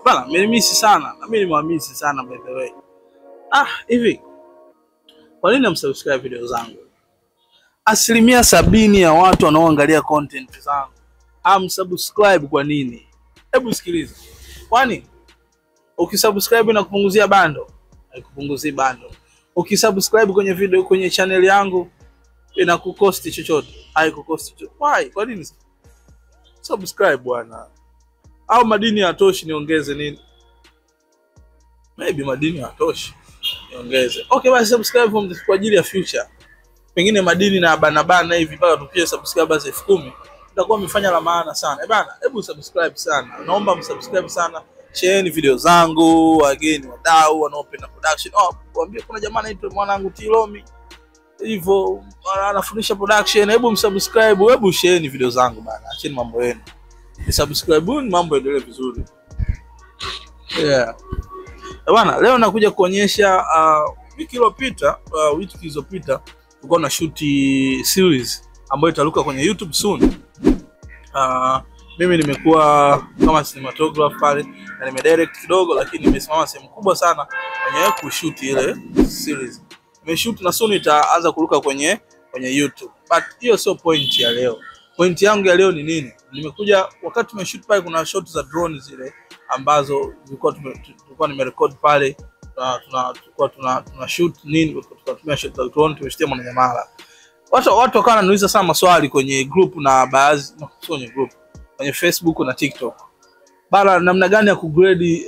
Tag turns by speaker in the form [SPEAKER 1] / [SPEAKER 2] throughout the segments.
[SPEAKER 1] Bana, mmenimisi sana na mimi nimewamisi sana by the way. Ah, hivi kwa nini hamsubscribe video zangu? 70% ya watu wanaoangalia content zangu hamsubscribe kwa nini? Hebu sikiliza. Kwani ukisubscribe na kupunguzia bando? Haikupunguzii bando. Ukisubscribe kwenye video kwenye channel yangu inakukosti chochote? Haikukosti chochote. Why? Kwa nini? Subscribe bwana. Au madini hayatoshi niongeze nini? Maybe madini hayatoshi niongeze. Okay, basi subscribe kwa ajili ya future. Pengine madini na bana bana hivi mpaka tupie subscribers 10,000. Tutakuwa mmefanya la maana sana. Eh bana, hebu subscribe sana. Naomba msubscribe sana. Share video zangu, wageni wadau wanaopenda production. Oh, waambie kuna jamaa anaitwa mwanangu Tilomi. Hivyo anafundisha production. Hebu msubscribe, hebu share video zangu bana. Acheni mambo yenu. Subscribe mambo yaendelee vizuri. Yeah. Bana, leo nakuja kuonyesha wiki iliyopita, wiki zilizopita tulikuwa na shoot series ambayo itaruka kwenye YouTube soon. Mimi nimekuwa kama cinematographer pale na nimedirect kidogo, lakini nimesimama sehemu kubwa sana kwenye kushoot ile series. Nimeshoot na soon itaanza kuruka kwenye YouTube. But hiyo sio point ya leo. Point yangu ya leo ni nini? Nimekuja wakati tumeshoot pale, kuna shot za drone zile ambazo tulikuwa nimerecord pale, tulikuwa tuna shoot nini, tukatumia shot za drone, tumeshutia Mwananyamala. Watu wakawa wananiuliza sana maswali kwenye group na baadhi, no, sio kwenye group, kwenye Facebook na TikTok. Bala namna gani ya kugrade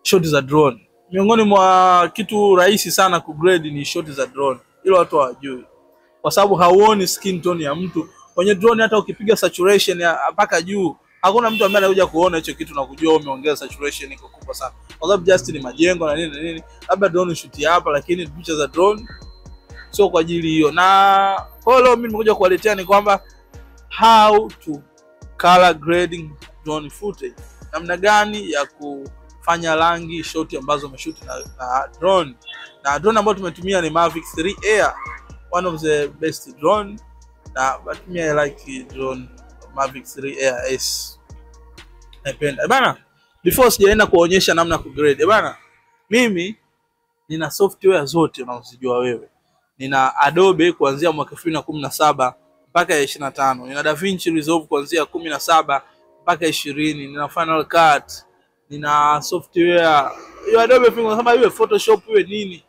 [SPEAKER 1] shot za drone. Miongoni mwa kitu rahisi sana kugrade ni shot za drone. Hilo watu hawajui. Kwa sababu hauoni skin tone ya mtu kwenye drone. Hata ukipiga saturation ya mpaka juu, hakuna mtu ambaye anakuja kuona hicho kitu na kujua umeongeza saturation iko kubwa sana. Kwa sababu just ni majengo na nini na nini, labda drone shoot hapa, lakini picha za drone sio kwa ajili hiyo. Na kwa hiyo leo mimi nimekuja kuwaletea ni kwamba how to color grading drone footage, namna gani ya kufanya rangi shot ambazo umeshoot na drone. Na drone ambayo tumetumia ni Mavic 3 Air, one of the best drone. Na but me I like drone Mavic 3 Air S. Napenda. Bana, before sijaenda kuonyesha namna kugrade, bana, mimi nina software zote unazojua wewe. Nina Adobe kuanzia mwaka 2017 mpaka 25. Nina DaVinci Resolve kuanzia 17 mpaka 20. Nina Final Cut, nina software hiyo Adobe kama iwe Photoshop iwe nini,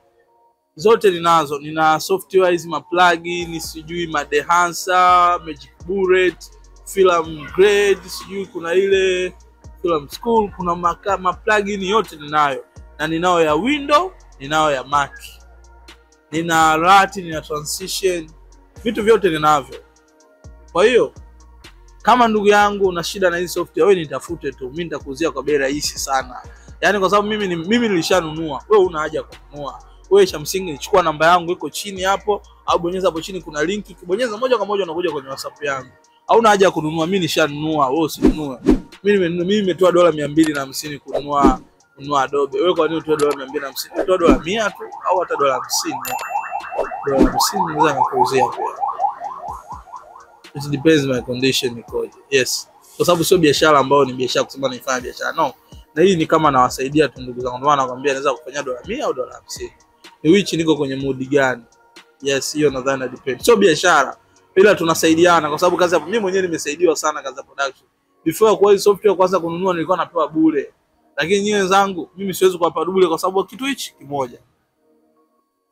[SPEAKER 1] zote ninazo. Nina software hizi ma plugin, sijui ma Dehancer, Magic Bullet, Film Grade, sijui kuna ile Film School, kuna ma plugin yote ninayo. Na ninao ya Windows, ninao ya Mac. Nina LUT, nina transition, vitu vyote ninavyo. Kwa hiyo kama ndugu yangu una shida na hii software, wewe nitafute tu, mimi nitakuuzia kwa bei rahisi sana. Yaani kwa sababu mimi nilishanunua, wewe una haja kununua. Wewe cha msingi nichukua namba yangu iko chini hapo, au bonyeza hapo chini kuna link, ukibonyeza moja kwa moja unakuja kwenye WhatsApp yangu. Hauna haja kununua, mimi nishanunua, wewe usinunue. Mimi nimetoa $250 kununua Adobe. Wewe kwa nini utoe $250? Utoe $100 tu au hata $50. $50 naweza kukuuzia pia. It depends my condition ikoje. Yes. Kwa sababu sio biashara ambayo ni biashara kusema naifanya biashara. No. Na hii ni kama nawasaidia tu ndugu zangu. Ndio maana nakwambia naweza kufanya $100 au $50. Ni which niko kwenye mood gani? Yes, hiyo nadhani depend. Sio biashara, ila tunasaidiana kwa sababu kazi hapo mimi mwenyewe nimesaidiwa sana kazi ya production. Before kwa hii software kwanza kununua nilikuwa napewa bure. Lakini nyinyi wenzangu mimi siwezi kuwapa bure kwa sababu kitu hichi kimoja.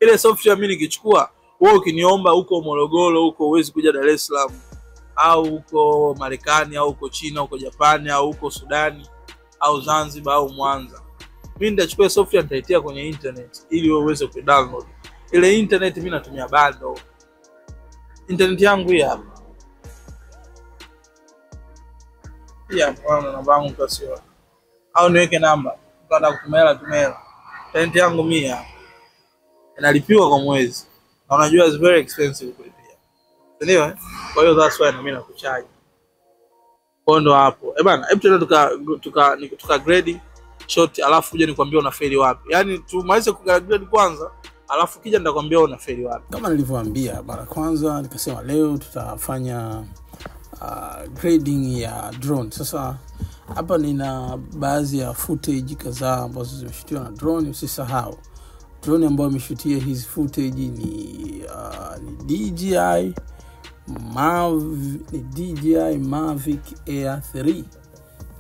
[SPEAKER 1] Ile software mimi nikichukua, wewe ukiniomba huko Morogoro huko huwezi kuja Dar es Salaam, au huko Marekani, au huko China, huko Japani, au huko Sudani, au Zanzibar, au Mwanza. Mimi nitachukua software nitaitia kwenye internet ili wewe uweze kudownload. Ile internet mimi natumia bundle. Internet yangu hii hapa. Hii hapa na namba yangu kwa sio. Au niweke namba. Mtu kutumia hela tumia hela. Internet yangu mimi hapa. Inalipiwa kwa mwezi. Na unajua it's very expensive kulipia. Ndio eh? Kwa hiyo that's why na mimi nakucharge. Kwa ndo hapo. Eh bana, hebu tuende tuka grade shot alafu uje nikwambie unafeli wapi. Yaani tumalize ku grade kwanza, alafu kija nitakwambia unafeli wapi.
[SPEAKER 2] Kama nilivyoambia mara kwanza nikasema leo tutafanya grading ya drone. Sasa Hapa nina baadhi ya footage kadhaa ambazo zimeshutiwa na drone. Usisahau drone ambayo imeshutia hizi footage ni DJI Mavic Air 3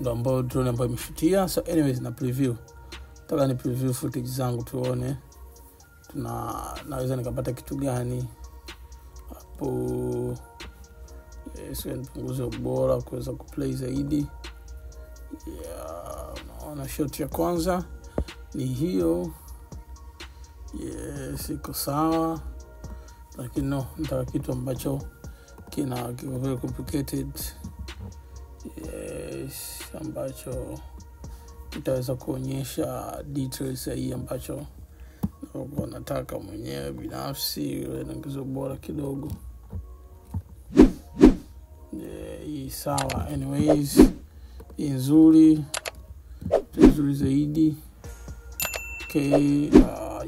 [SPEAKER 2] ndio ambayo drone ambayo imeshutia. So anyways, na preview, nataka ni preview footage zangu tuone naweza nikapata kitu gani hapo. Yes, nipunguze ubora kuweza kuplay zaidi. Yeah, naona shot ya kwanza ni hiyo. Yes, iko sawa, lakini no, nataka kitu ambacho kina kiko very complicated. Yes, ambacho kitaweza kuonyesha details hii ambacho nataka mwenyewe binafsi. Niongeze ubora kidogo. Yeah, sawa. Anyways, hii nzuri, nzuri zaidi. Okay,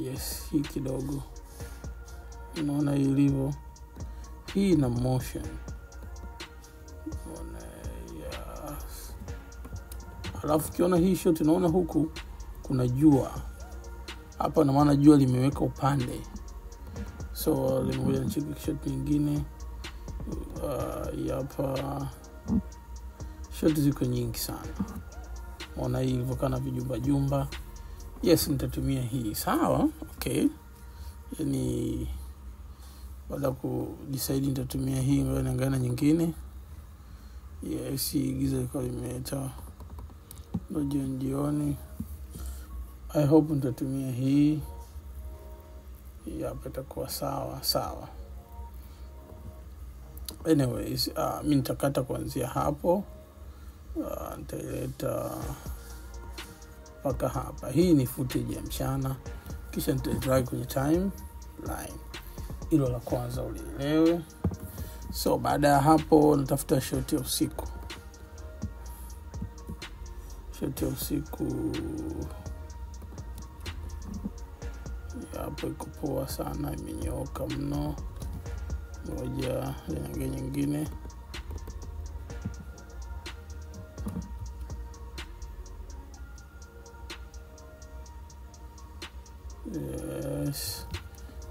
[SPEAKER 2] yes, hii kidogo unaona ilivyo, hii na motion. Unaona, yes. Alafu kiona hii shot, unaona huku kuna jua hapa, na maana jua limeweka upande. So ngoja nicheke shot nyingine. Hapa shot ziko nyingi sana. Unaona hii ilivyokaa vijumba jumba. Yes, nitatumia hii. Sawa, okay. Yani baada ku decide nitatumia hii, ngoja niangalie nyingine. Yes, giza liko limeleta ndio jioni. I hope nitatumia hii. Hii hapa itakuwa sawa sawa. Anyways, mimi nitakata kuanzia hapo. Nitaleta mpaka hapa. Hii ni footage ya mchana, kisha nitadrag kwenye timeline. Hilo la kwanza ulielewe. So baada ya hapo natafuta shot ya usiku. Shot ya usiku hapo iko poa sana, imenyooka mno. Ngoja niangalie nyingine. Yes,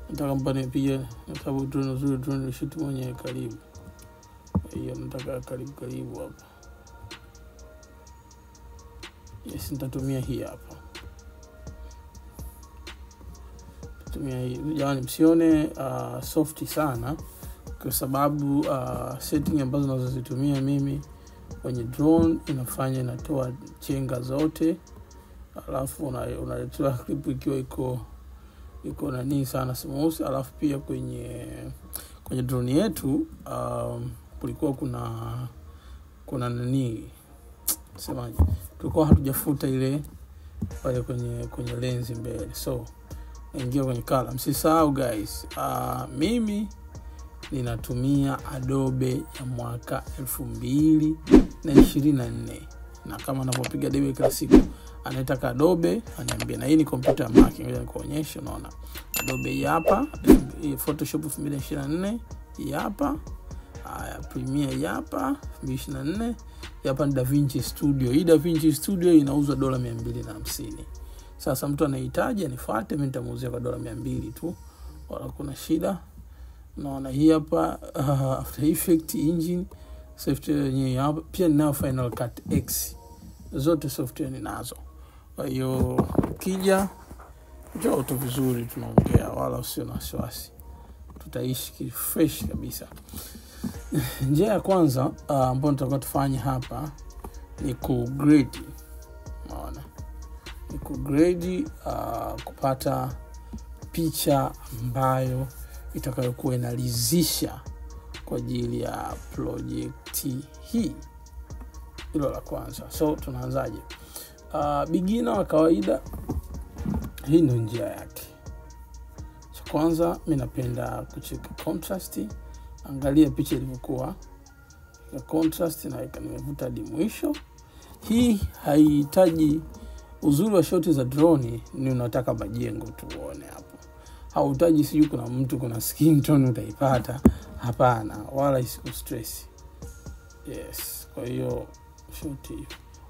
[SPEAKER 2] nataka mpane pia, nataka drone nzuri, drone shoot mwenye karibu. Hiyo nataka karibu karibu hapa. Yes, nitatumia hii hapa. Tumia hii. Jamani, msione soft sana kwa sababu setting ambazo nazozitumia mimi kwenye drone inafanya inatoa chenga zote, alafu unaletewa clip ikiwa iko nani sana smooth. Alafu pia kwenye drone yetu kulikuwa kuna nani semaje, tulikuwa hatujafuta ile pale kwenye lens mbele. So ingia kwenye color. Msisahau guys, mimi ninatumia Adobe ya mwaka 2024, na kama ninapopiga debe kila siku anataka Adobe aniambie. Na hii ni kompyuta ya Mac, ngoja nikuonyeshe. Unaona Adobe hii hapa, Photoshop 2024 hii hapa, haya Premiere hii hapa 2024, hapa ni DaVinci Studio. Hii DaVinci Studio inauzwa $250. Sasa mtu anahitaji anifuate, mimi nitamuuzia kwa $200 tu, wala kuna shida. Naona hii hapa After Effects engine software yenyewe hapa, pia ninayo Final Cut X, zote software ninazo. Kwa hiyo ukija njoo tu vizuri, tunaongea wala usio na wasiwasi, tutaishi fresh kabisa. Njia ya kwanza ambayo nitakuwa tufanye hapa ni ku grade. Unaona, ni ku grade kupata picha ambayo itakayokuwa inalizisha kwa ajili ya project hii. Hilo la kwanza. So tunaanzaje? Beginner wa kawaida, hii ndio njia yake. So kwanza mimi napenda kucheka contrast. Angalia picha ilivyokuwa ya contrast, na nimevuta hadi mwisho. Hii haihitaji uzuri wa shoti za drone, ni unataka majengo tuone hapo. Hauhitaji sijui kuna mtu kuna skin tone utaipata, hapana, wala isiku stress. Yes, kwa hiyo shoti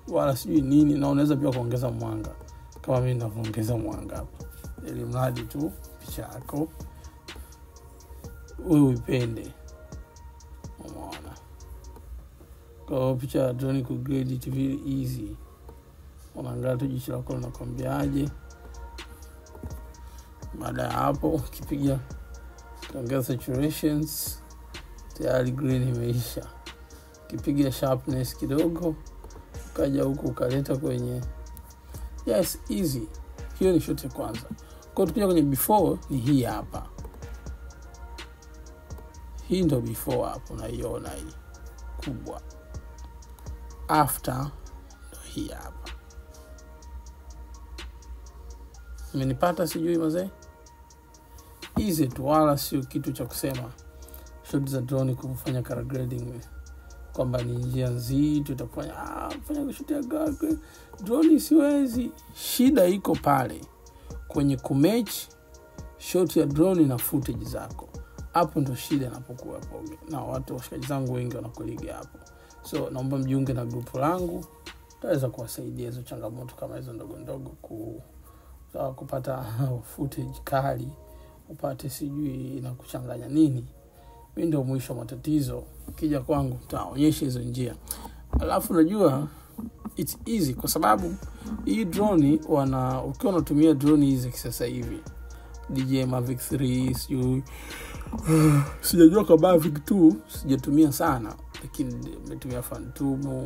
[SPEAKER 2] wala sijui nini. Na unaweza pia kuongeza mwanga kama mimi ninavyoongeza mwanga hapa, ili mradi tu picha yako wewe uipende. Umeona? Kwa picha ya drone ku grade it very easy. Unaangalia tu jicho lako linakwambiaje. Baada ya hapo ukipiga ukiongeza saturations tayari green imeisha. Ukipiga sharpness kidogo ukaja huku ukaleta kwenye, yes, easy. Hiyo ni shot ya kwanza. Kwa tukija kwenye before ni hii hapa. Hii ndio before hapo unaiona hii kubwa. After ndio hii hapa. Umenipata sijui mazee? Easy tu, wala sio kitu cha kusema shot za drone kufanya color grading kwamba ni njia nzito itakufanya fanya shoot ya drone siwezi. Shida iko pale kwenye kumatch shot ya drone na footage zako. Hapo ndo shida inapokuwa hapo. Na watu washikaji zangu wengi wanakuliga hapo. So naomba mjiunge na group langu, tutaweza kuwasaidia hizo changamoto kama hizo ndogo ndogo, kupata footage kali, upate sijui na kuchanganya nini. Mimi ndio mwisho wa matatizo. Ukija kwangu nitaonyesha hizo njia. Alafu unajua it's easy kwa sababu hii drone ukiwa unatumia drone hizi kisasa hivi, DJI Mavic 3, sijui sijajua kwa Mavic 2 sijatumia sana, lakini nimetumia Phantom,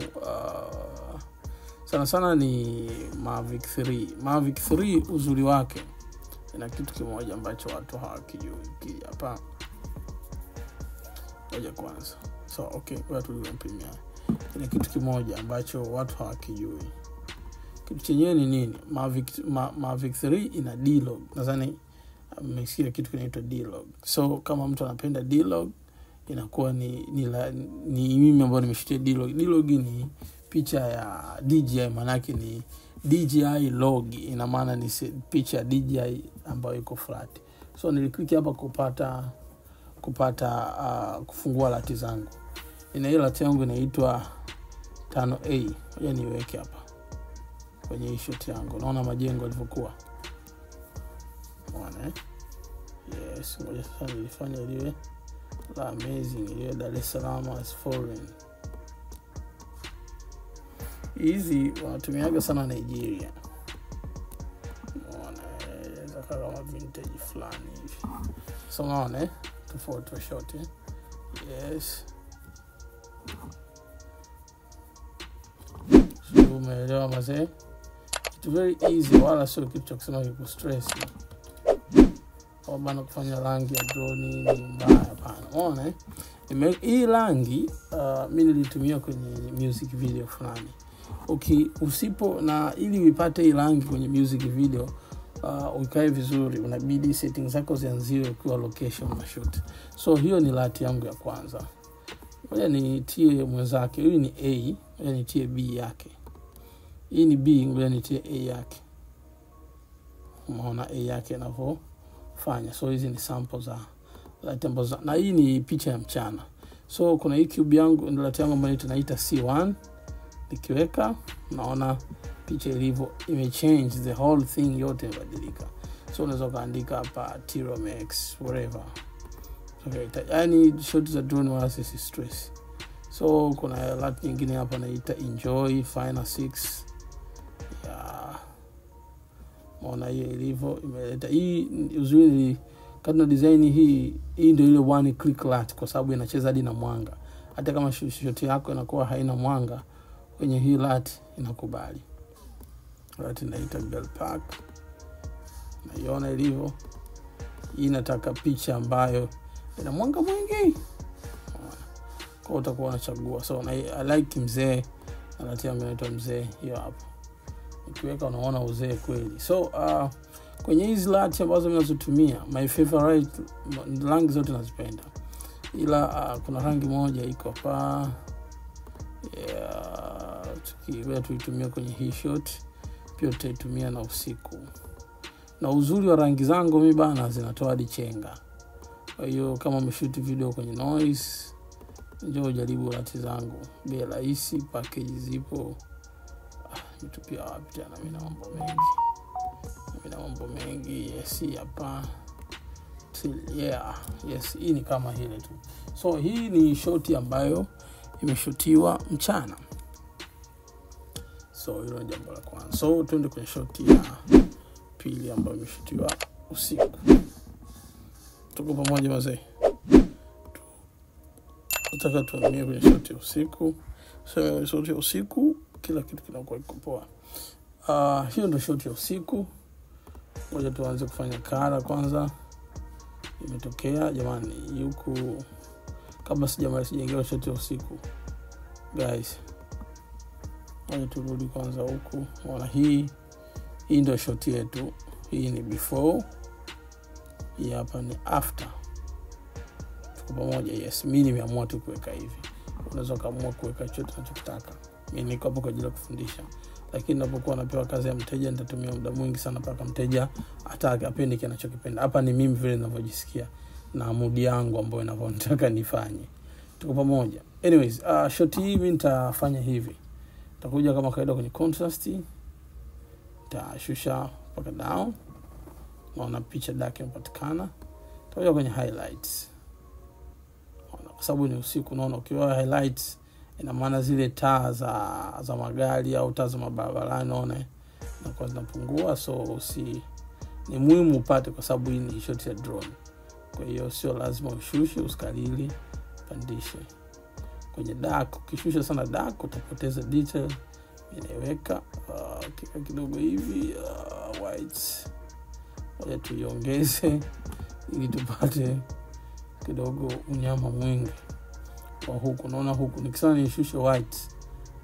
[SPEAKER 2] sana sana ni Mavic 3. Mavic 3 uzuri wake ina kitu kimoja ambacho watu hawakijui. Hapa ngoja kwanza. So okay, watu tulimpimia. Ina kitu kimoja ambacho watu hawakijui. Kitu chenyewe ni nini? Mavic 3 ina D-Log. Nadhani mmesikia kitu kinaitwa D-Log. So kama mtu anapenda D-Log inakuwa ni mimi ambaye nimeshutia D-Log. D-Log ni picha ya DJI, maana yake ni DJI log, ina maana ni picha ya DJI ambayo iko flat. So niliklik hapa kupata kufungua lati zangu. Ina ile lati yangu inaitwa 5A. Ngoja niweke hapa kwenye hii shot yangu. Naona majengo yalivyokuwa. Unaona eh? Yes, ngoja sasa nilifanya liwe la amazing, liwe Dar es Salaam as foreign. Hizi wanatumiaga sana Nigeria. Unaona, kama vintage fulani hivi. So unaona tofauti wa shot eh? Yes. So umeelewa mazee? It's very easy, wala sio kitu cha kusema kiku stress. Kwa maana kufanya rangi ya drone ni mbaya, hapana. Unaona eh? Hii rangi mimi nilitumia kwenye music video fulani. Okay, usipo na ili uipate hii rangi kwenye music video uikae vizuri, unabidi settings zako zianziwe ukiwa location na shoot. So hiyo ni lati yangu ya kwanza. Ngoja nitie mwenzake. Hii ni A, ngoja nitie B yake. Hii ni B, ngoja nitie A yake. Umeona A yake inavyofanya. So hizi ni sample za lati ambazo, na hii ni picha ya mchana. So kuna hii cube yangu, ndio lati yangu ambayo tunaita C1. Nikiweka naona picha ilivyo imechange, the whole thing yote imebadilika. So unaweza kaandika hapa Tiromax whatever. Okay, yani shot za drone wala si stress. So kuna lot nyingine hapa naita enjoy final 6. Yeah. Maona hiyo ilivyo imeleta hii uzuri kadna design hii ndio ile one click lot kwa sababu inacheza hadi na mwanga. Hata kama shot yako inakuwa haina mwanga kwenye hii lot inakubali. Lot inaita Bell Park. Naiona ilivyo. Hii nataka picha ambayo ina mwanga mwingi. Kwa utakuwa unachagua. So I like mzee. Lot yangu inaitwa mzee, hiyo hapo. Ukiweka unaona uzee kweli. So kwenye hizi lot ambazo mimi nazotumia, my favorite rangi zote nazipenda. Ila kuna rangi moja iko hapa. Yeah, tukiweka tuitumia kwenye hii shot, pia tutaitumia na usiku. Na uzuri wa rangi zangu mimi bana zinatoa hadi chenga. Kwa hiyo kama umeshoot video kwenye noise, njoo jaribu lati zangu. Bei rahisi, package zipo Nitupia wapi tena? Mimi na mambo mengi. Mimi na mambo mengi. Yes, hapa. Yeah, yes, hii ni kama hile tu. So hii ni shoti ambayo imeshutiwa mchana. So hilo ni jambo la kwanza. So tuende kwenye shoti ya pili ambayo imeshutiwa usiku. Tuko pamoja wazee. Nataka tuhamie kwenye shoti ya usiku. So shoti ya usiku kila kitu kinakuwa kiko poa. Hiyo ndio shoti ya usiku. Ngoja tuanze kufanya kara kwanza. Imetokea jamani huku kabla sijaingia shoti ya usiku. Guys, ngoja turudi kwanza huku. Unaona hii ndio shoti yetu. Hii ni before. Hii hapa ni after. Tuko pamoja? Yes, mimi nimeamua tu kuweka hivi. Unaweza kaamua kuweka chochote unachotaka. Mimi niko hapo kwa ajili ya kufundisha. Lakini ninapokuwa napewa kazi ya mteja nitatumia muda mwingi sana mpaka mteja atake apende kile anachokipenda. Hapa ni mimi vile ninavyojisikia na mood yangu ambayo ninavyotaka nifanye. Tuko pamoja. Anyways, shot hii mimi nitafanya hivi. Nitakuja kama kawaida kwenye contrast. Nitashusha mpaka down. Naona picha dark imepatikana. Nitakuja kwenye highlights. Naona kwa sababu ni usiku, naona ukiwa highlights ina maana zile taa za magari au taa za mabarabarani naona inakuwa zinapungua. So ni muhimu upate kwa sababu hii ni shot ya drone. Kwa hiyo sio lazima ushushe, usikalili, pandishe. Kwenye dark, ukishusha sana dark utapoteza detail. Inaweka kika kidogo hivi, white. Ngoja tuiongeze ili tupate kidogo unyama mwingi kwa huku. Naona huku nikisema nishushe white,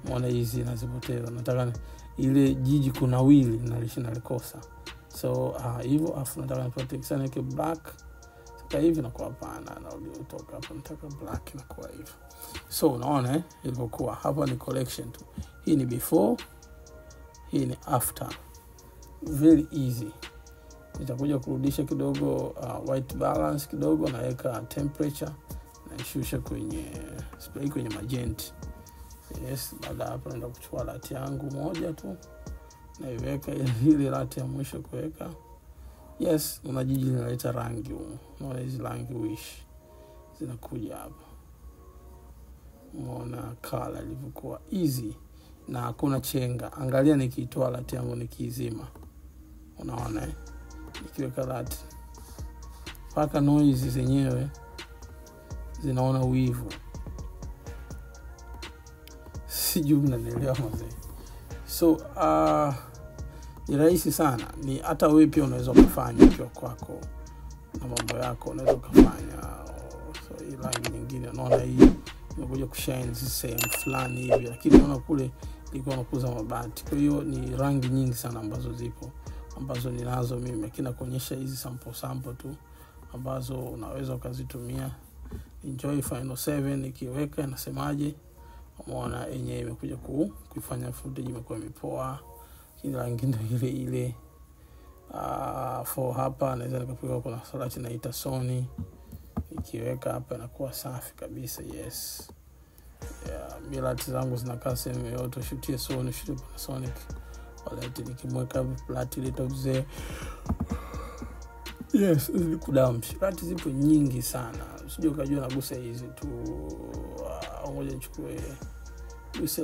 [SPEAKER 2] muone hizi nazipoteza. Nataka ile jiji kuna wili nalikosa. So hivyo afu nataka nipate kisana yake black. Sasa hivi nakuwa hapana, na uliotoka hapa nataka black na kwa hivyo. So unaona ilivyokuwa hapa ni collection tu. Hii ni before, hii ni after. Very easy. Nitakuja kurudisha kidogo white balance kidogo, naweka temperature na nishusha kwenye spray kwenye magenta. Yes, baada hapo naenda kuchukua lati yangu moja tu naiweka ile lati ya mwisho kuweka. Yes, una jiji linaleta rangi huko. Unaona hizi rangi wish zinakuja hapa. Unaona color ilivyokuwa easy na hakuna chenga. Angalia nikiitoa lati yangu nikiizima. Unaona Nikiweka lati paka noise zenyewe zinaona wivu. Sijui mnanielewa mzee. So ni rahisi sana. Ni hata wewe pia unaweza kufanya ukiwa kwako na mambo yako unaweza kufanya. So hii rangi nyingine unaona hii imekuja kushine sehemu fulani hivi, lakini unaona kule ilikuwa inakuza mabati. Kwa hiyo ni rangi nyingi sana ambazo zipo ambazo ninazo mimi, lakini nakuonyesha hizi sample tu ambazo unaweza ukazitumia. Enjoy Final 7 ikiweka inasemaje? Umeona yenyewe imekuja kuifanya footage imekuwa imepoa. Kila rangi ndio ile ile. For hapa naweza nikapiga kuna salati naita Sony. Ikiweka hapa inakuwa safi kabisa. Yes. Yeah, milati zangu zinakaa sehemu yote, shutie Sony, shutie Panasonic. Walete nikimweka plati ile mzee. Yes, kudamshi. Plati zipo nyingi sana. Usije ukajua nagusa hizi tu. Ngoja nichukue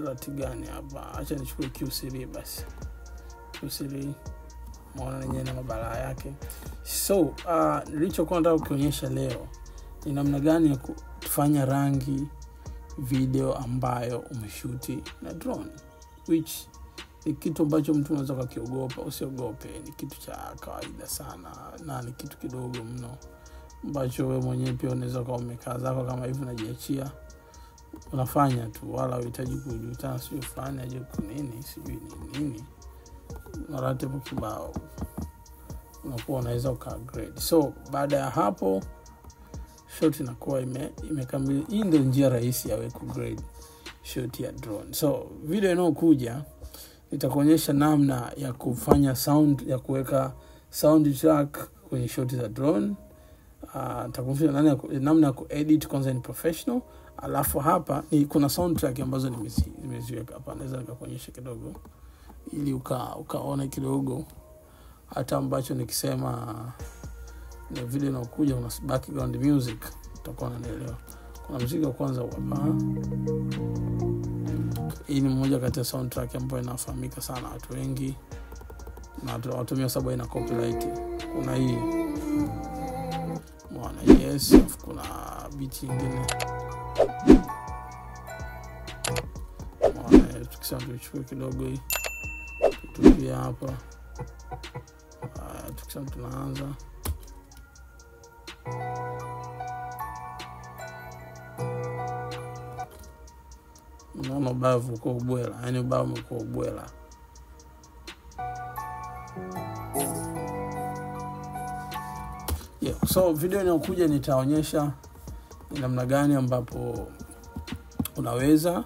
[SPEAKER 2] lati gani hapa? Acha nichukue Q3 basi. Q3 maana yenyewe na mabalaa yake. So, nilichokuwa nataka kuonyesha leo ni namna gani ya kufanya rangi video ambayo umeshuti na drone, which ni kitu ambacho mtu anaweza kukiogopa. Usiogope, ni kitu cha kawaida sana na ni kitu kidogo mno ambacho wewe mwenyewe pia unaweza kuwa umekaa zako kama hivi unajiachia unafanya tu, wala uhitaji kujuta sio fulani aje kunini sijui ni nini. Maratibu kibao unakuwa unaweza uka-upgrade. So baada ya hapo shot inakuwa imekamilika. Hii ndio njia rahisi ya wewe ku-grade shot ya drone. So video inayokuja nitakuonyesha namna ya kufanya sound, ya kuweka sound track kwenye shot za drone. Nitakuonyesha namna ya kuedit kwanza in professional. Alafu hapa ni kuna soundtrack ambazo nimeziweka hapa, naweza nikakuonyesha kidogo. ili ukaone kidogo hata ambacho nikisema ni video inayokuja una background music utakuwa unanielewa. Kuna muziki wa kwanza hapa. Hii ni moja kati ya soundtrack ambayo inafahamika sana watu wengi na watumia sababu ina copyright. Kuna hii mwana, yes, kuna beat nyingine mwana, tukisema tuchukue kidogo hii tutupia hapa. Tukisema tunaanza unaona ubavu uko ubwela, yani ubavu umekuwa ubwela. Yeah, so video inayokuja nitaonyesha ni namna gani ambapo unaweza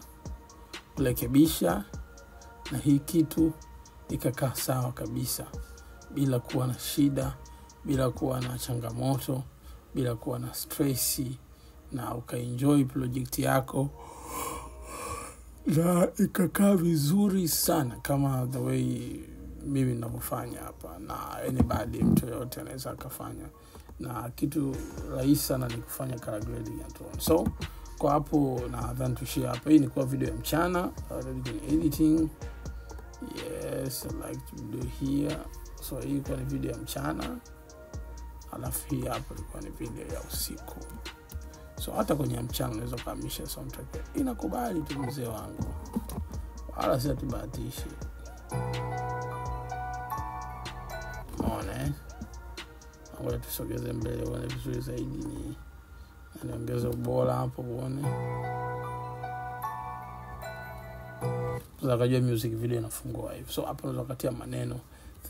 [SPEAKER 2] kurekebisha na hii kitu ikakaa sawa kabisa bila kuwa na shida, bila kuwa na changamoto, bila kuwa na stress, na ukaenjoy project yako na ikakaa vizuri sana kama the way mimi ninavyofanya hapa, na anybody, mtu yote anaweza akafanya. Na kitu rahisi sana ni kufanya color grading and so on. So kwa hapo nadhani tuishie hapa. Hii ni kwa video ya mchana, editing. Yes, I like to do here. So hii kwa ni video ya mchana, alafu hii hapa ilikuwa ni video ya usiku. So hata kwenye mchana unaweza kuhamisha soundtrack. Inakubali tu mzee wangu, wala si atubahatishi. Unaona? Ngoja tusogeze mbele uone vizuri zaidi, ni niongeze ubora hapo uone. Unaweza kujua music video inafungua hivi. So hapo unaweza kutia maneno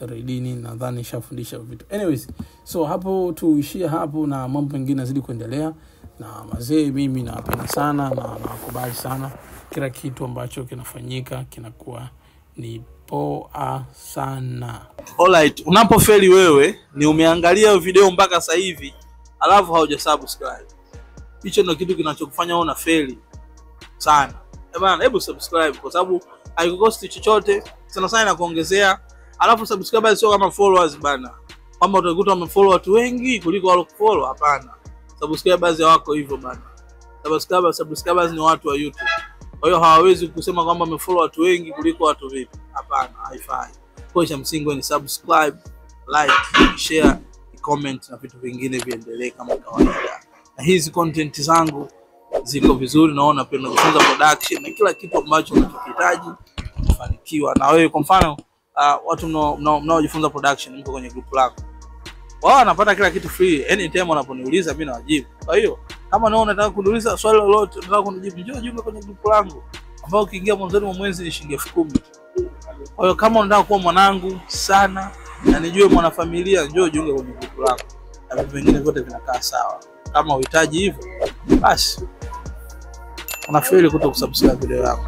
[SPEAKER 2] 3D, nadhani nishafundisha vitu. Anyways, so hapo tuishie hapo na mambo mengine yazidi kuendelea. Na mazee, mimi nawapenda sana na nakubali sana. Kila kitu ambacho kinafanyika kinakuwa ni poa sana.
[SPEAKER 1] Alright, unapofeli wewe ni umeangalia video mpaka sasa hivi alafu haujasubscribe. Hicho ndio kitu kinachokufanya wewe unafeli sana. Bana, hebu subscribe kwa sababu haikukosti chochote, sana sana inakuongezea. Alafu subscribers sio kama followers bana, kwamba utakuta wamefollow watu wengi kuliko wale kufollow. Hapana, subscribers wako hivyo bana. Subscribers ni watu wa YouTube, kwa hiyo hawawezi kusema kwamba wamefollow watu wengi kuliko watu vipi. Hapana, haifai. Kwa hiyo cha msingi ni subscribe, like, share, comment na vitu vingine viendelee kama kawaida. Na hizi content zangu ziko vizuri, naona pia unajifunza production na kila kitu ambacho unachokihitaji kufanikiwa. Na wewe kwa mfano, watu mnaojifunza production mko kwenye group lako, wao wanapata kila kitu free. Anytime wanaponiuliza mimi nawajibu. Kwa hiyo kama naona unataka kuniuliza swali lolote, unataka kunijibu, njoo jiunge kwenye group langu ambao ukiingia mwanzoni mwa mwezi ni shilingi 10,000. Kwa hiyo kama unataka kuwa mwanangu sana na nijue mwanafamilia, njoo jiunge kwenye group langu na vitu vingine vyote vinakaa sawa. Kama uhitaji hivyo, basi unafeli kutokusubscribe video yako.